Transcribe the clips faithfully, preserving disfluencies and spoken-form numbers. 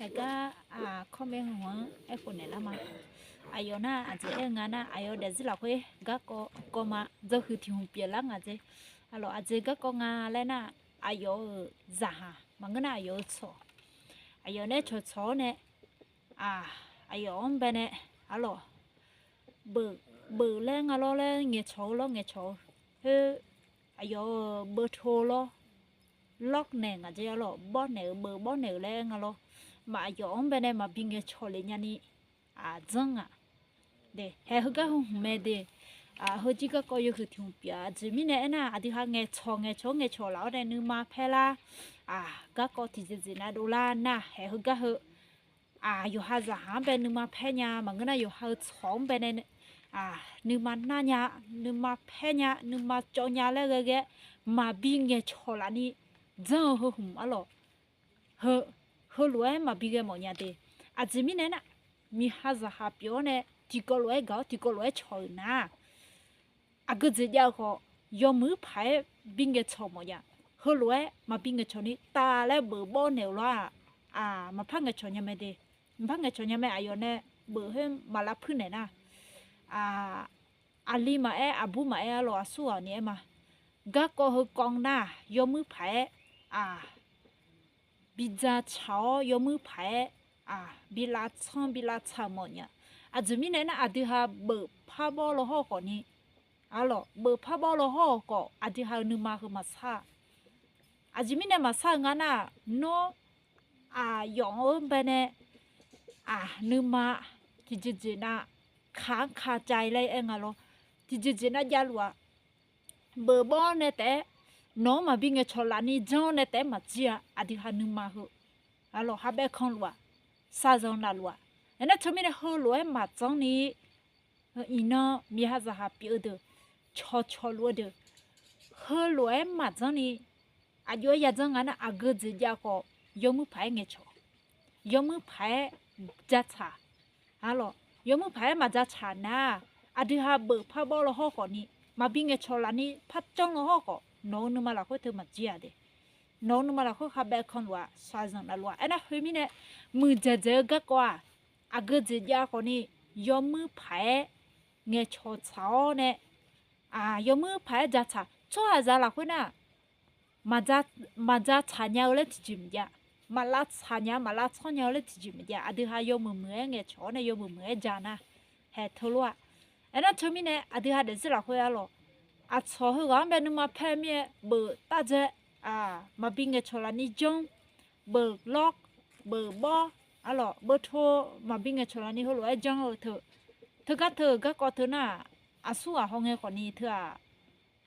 Aqgar, aq, kawr mae hmq-anr aerkhof naeq lar ma. Aqyawf nar aqjeq aer-eu nga nar, aqyawf daefzir lafkhoer garkawv kawv ma, dzawhuiq tiq hmq pyeuflar nga jeq. Arlawq, aqjeq garkawv nga laer nar, aqyawf-euq zaqhaq maqngeur nar, aqyawf-euq tsawq, aqyawf nae cawqcawq-awr nae, aq, aqyawf-anr baenae, arlawq, beuf, beuf laer nga lawr laer ngaeqcawq-eu lawr ngaeqcawq-eu, khoer, aqyawf-euq beuv to lawr, lawr naeq nga jeq, arlawq, bawr naeq-euq, beuf bawr naeq-euq laer nga lawr. Maq aqyawf-anr baenae maqbi ngaeqcawq lef nyani, aq, dzanr nga. Haeq heugar heu hmq mae de. Aq, heujir garkawv yawhuiq tiq hmq pyeuf-a. Aqjeq mirnae aernar, aqdui ha ngaeqcawq ngaeqcawq-anr ngaeqcawq laf-awr nae nuima paer lar. Aq, garkawv tiqjeqjeq nav dovlar nar, haeq heugar heu, aq, yawqha zaqhaq-anr bae nuima paer nya maqngeur nar, yawqha-eu tsawq-anr baenae, aq, nuima nar nya, nuima paer nya, nuima cawv nya laer ghae ghae maqbi ngaeqcawq lafni dzanr-eu heu hmq, arlawq, heu, heulof-aer maqbi ghae mawf nya de. Aqjeq mirnae nar, miqha zaqhaq pyeuf-awr nae tiqkawv lof-aer gaq-awr tiqkawv lof-aer cawq-euq nar, aqgeu jeq jav-eu khawf, yawmuiq paq-aer bi ngaeqcawq mawf nya. Heulof-aer maqbi ngaeqcawq ni taf laer beuf bawr naeq-euq lawr-aq, aq, maqpar ngaeqcawq nya mae de. Maqpar ngaeqcawq nya mae, aqyawf nae beuf khoer maq lavpuir naeq nar, aq, aqli maqaer, aqbur maqaer, arlawq, aqsur ghaq ni aer ma. Garkawv heu kawv nar, yawmuiq paq-aer, aq, bi dzaq tsaq-awr yawmuiq paq-aer, aq, bi lavtsanr bi lavtsaq mawf nya. Aqjeq mirnae nar, aqdui ha beuf parbawr law hawr khawf ni, arlawq, beuf parbawr law hawr-eu khawf, aqdui ha-eu nuima heu maqsar-a. Aqjeq mirnae maqsar-eu nga nar, nawr, aq, yawf-anr baenae, aq, nuima tiqjeqjeq nav ka-anr ka cav-ir laer aer nga lawr. Tiqjeqjeq nav javluf-aq, beuf bawr nae taef-aer, nawq-anr maqbi ngaeqcawq lafni janr nae taef-aer maqjir-a. Aqdui ha nuima heu, arlawq, ha bae kanluf-aq, shaqzanq nafluf-aq, aernar teumirnae heulof-aer maqdzanr ni, iqnan miqha zaqhaq pyeuf-eu deuq, cawqcawq luf-eu deuq, heulof-aer maqdzanr ni, aqjox-aer yadzanr nga nar, aqgeu jeq jav khawf, yawmuiq paq-aer ngaeqcawq, yawmuiq paq-aer jacaq, arlawq, yawmuiq paq-aer maqjacaq nar, aqdui ha beuf parbawr law hawr khawf ni, maqbi ngaeqcawq lafni par janr law hawr khawf, nawq-eu nuima lafkhoer teu maqjir-a de. Nawq-eu nuima lafkhoer ha bae kanluf-aq, shaqzanq nafluf-aq, aernar khoermirnae, muiqdzaeq dzaeq-eu garkawv-aq, aqgeu jeq jav khawf ni, yawmuiq paq-aer ngaeqcawq tsaq-awr nae, aq, yawmuiq paq-aer jacaq, tsawrhaqzaq lafkhoer nar, maqja, maqjacaq nya-eu laer tiqjeq maqjav, maqlavtsaq nya maqlavtsanr nya-eu laer tiqjeq maqjav, aqdui ha yawmuiq muiq-aer ngaeqcawq-awr nae yawmuiq muiq-aer ja nar, haeq teulof-aq. Aernar teumirnae aqdui ha daefzir lafkhoer arlawq, aqcawq heughaq-anr bae nuima paer mir-aer beuf tavdzae, aq, maqbi ngaeqcawq lafni janr, beuf lawr, beuf bawr, arlawq, beuf to, maqbi ngaeqcawq lafni heulof-aer janr-eu teu, teugar teu-euq garkawv teu nar-aq, aqsur ghaq hawngae khawf ni teu-aq,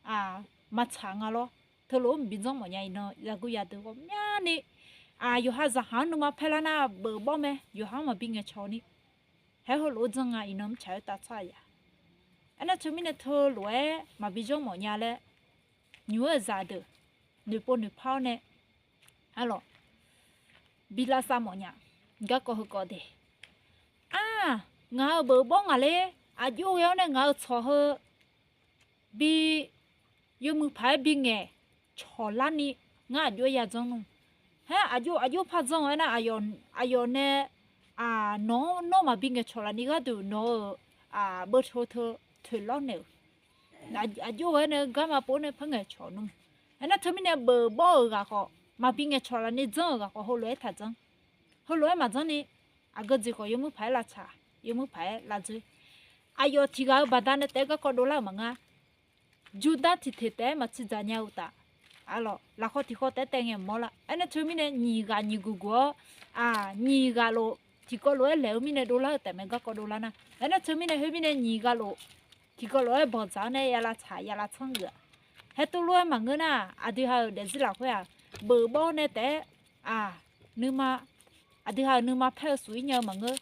aq, maqtsaq nga lawr. Teulof-aer maqbi janr mawf nya. Iqnan zaqguq yadeuq ghawqmyani, aq, yawqha zaqhaq-anr nuima paer lar nar beuf bawr mae, yawqha-anr maqbi ngaeqcawq ni, haer heulof-aer janr nga. Iqnan mrtsaq-aer tavtsawr-a ya. Aernar teumirnae teulof-aer maqbi janr mawf nya laer, nymq-aer zaqdeuq noeqpov noeqpar-awr nae, arlawq, bi lavsav mawf nya. Garkawv heukawv de, aq, ngaq-euq beuf bawr ngaq ler, aqjox ghae-awr nae ngaq-euq tsawq heu bi yawmuiq paq-aer bi ngaeqcawq larni, ngar aqjox-aer yajanr nmr. Haer aqjox aqjox par janr-eu aernar, aqyawf nae, aq, nawq-anr nawr maqbi ngaeqcawq lafni gharduq nawq-euq, aq, beuf to teu toeqlawr naeq-euq, aqjox ghae-awr nae garma pov-awr nae par ngaeqcawq nmr. Aernar teumirnae beuf bawr-euq ghaq khawf, maqbi ngaeqcawq lafni janr-euq ghaq khawf, heulof-aer taqjanr. Heulof-aer maqjanr ni, aqgeu jeq khawf yawmuiq paq-aer lavtsaq, yawmuiq paq-aer lavdzoer. Aqyawf tiq ghaq-eu baqdanae taef-aer garkawv dovlar-euq maqngeur. Jurdar tiqteq taef-aer maqtsiq dzaq nya-eu uqtaf, arlawq, lafkhawv tiqkhawv taef-aer taev ngae mawr lar. Aernar teumirnae nyiq ghaq nyiq guq guq-awr, aq, nyiq ghaq lof tiqkawv lof-aer laeq-eu mirnae dovlar-eu taef mae, garkawv dovlar nar. Aernar teumirnae khoermirnae nyiq ghaq lof tiqkawv lof-aer bawqdzaq-awr nae ya lavtsaq ya lavtsanr geuf-aq. Haer teulof-aer maqngeur nar, aqdui ha-euq daefzir lafkhoer-aq, beuf bawr nae taef-aer, aq, nuima, aqdui ha-euq nuima paer-eu suf-ir nya-eu maqngeur.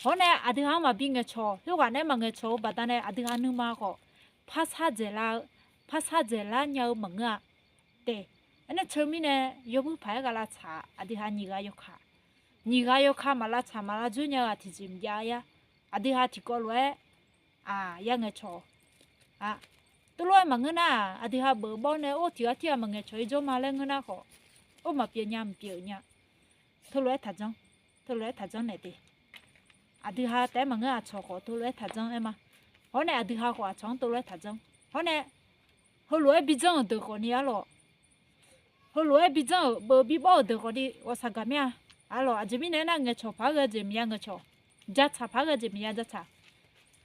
Hawr nae aqdui ha-anr maqbi ngaeqcawq, khoerghaq nae maqngaeqcawq-eu baqdanae aqdui ha nuima khawf, par shardzaeq lar-eu, par shardzaeq lar nya-eu maqngeur-a. Taef, aernar teumirnae yawmuiq paq-aer ghaq lavtsaq aqdui ha nyiq ghaq yawkaq, nyiq ghaq yawkaq maq lavtsaq maq lavdzoer nya-eu-aq tiqjeq maqjav-a. Aqdui ha tiqkawv lof-aer, aq, ya ngaeqcawq, aq, teulof-aer maqngeur nar-aq, aqdui ha beuf bawr nae or tiq ghaq tirghaq maqngaeqcawq-ir jawr ma laer ngeur nar khawf, or maqpyeuf nya maqpyeuf nya. Teulof-aer taqjanr. teulof-aer taqjanr naeq de. Aqdui ha taef-aer maqngeur, aqcawq khawf teulof-aer taqjanr aer ma. Hawr nae aqdui ha khawf aqcawq-anr teulof-aer taqjanr. Hawr nae heulof-aer bijanr-euq deuq khawfni arlawq, heulof-aer bijanr-euq beuf bibawr-euq deuq khawfni ghawqshaq gaq mir-a. Arlawq, aqjeq mirnae aernar, ngaeqcawq paq-aer ghae jeq maqya ngaeqcawq, jatsaq paq-aer ghae jeq maqya jatsaq.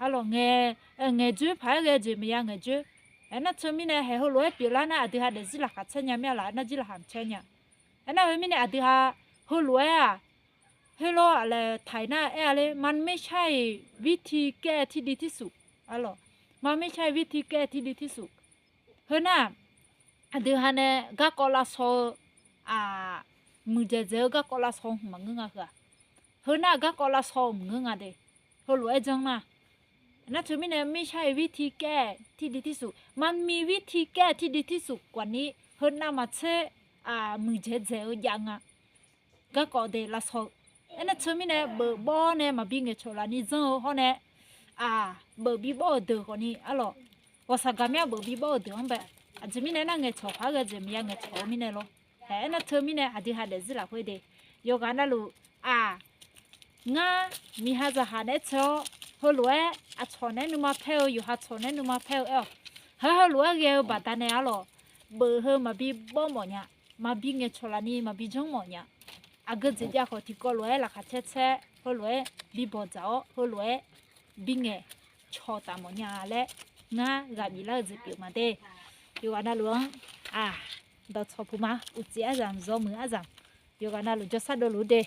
Arlawq, ngaeq, ngaeqjoer paq-aer ghae jeq maqya ngaeqjoer. Aernar teumirnae haeq heulof-aer pyeuflar nar, aqdui ha daefzir laqkhaq caer nya mir-a laf, aernar jir laqkhaq caer nya. Aernar khoermirnae aqdui ha heulof-aer-aq, เฮ้ย เรา อะไร ไทย nar aer-a ler, มันไม่ใช่วิธีแก้ที่ดีที่สุด arlawq, มันไม่ใช่วิธีแก้ที่ดีที่สุด. Heu nar-aq, aqdui ha nae garkawv lavshaw-eu, aq, muiqdzaeq dzaeq-eu garkawv lavshaw hmq maqngeur nga heu-aq. Heu nar-aq, garkawv lavshaw-eu maqngeur nga de. Heulof-aer janr nar, aernar teumirnae ไม่ใช่วิธีแก้ที่ดีที่สุด มันมีวิธีแก้ที่ดีที่สุดกว่านี้ heu navmaqtser, aq, muiqdzaeq dzaeq-eu jav nga. Garkawv de lavshaw-eu. Aernar teumirnae beuf bawr nae maqbi ngaeqcawq lafni zanr-eu hawr nae, aq, beuf bibawr-euq deuq khawfni arlawq, ghawqshaq gaq mir-a, beuf bibawr-euq deuq-anr bae. Aqjeq mirnae aernar, ngaeqcawq paq-aer ghae jeq maqya ngaeqcawq-eu mirnae lawr. Aernar teumirnae aqdui ha daefzir lafkhoer de, yawqghaq navluf, aq, ngar miqha zaqhaq naeq-aer teu-awr, heulof-aer aqcawq naeq-aer nuima paer-eu, yawqha cawq naeq-aer nuima paer-eu aer-awq. Heu heulof-aer ghae-eu baqdanae arlawq, beuf heu maqbi bawr mawf nya, maqbi ngaeqcawq lafni maqbi janr mawf nya. Aqgeu jeq jav khawf tiqkawv lof-aer laqkhaq caer caer heulof-aer bi bawqdzaq-awr, heulof-aer bi ngaeqcawq taf mawf nya laer ngar ghaq biflar-eu jeq pyeuf ma de. Yawqghaq navluf-anr, aq, dawqcawq puq ma, uqcif arzamq zawmuiq arzamq, yawqghaq navluf jawrshar dovluf de.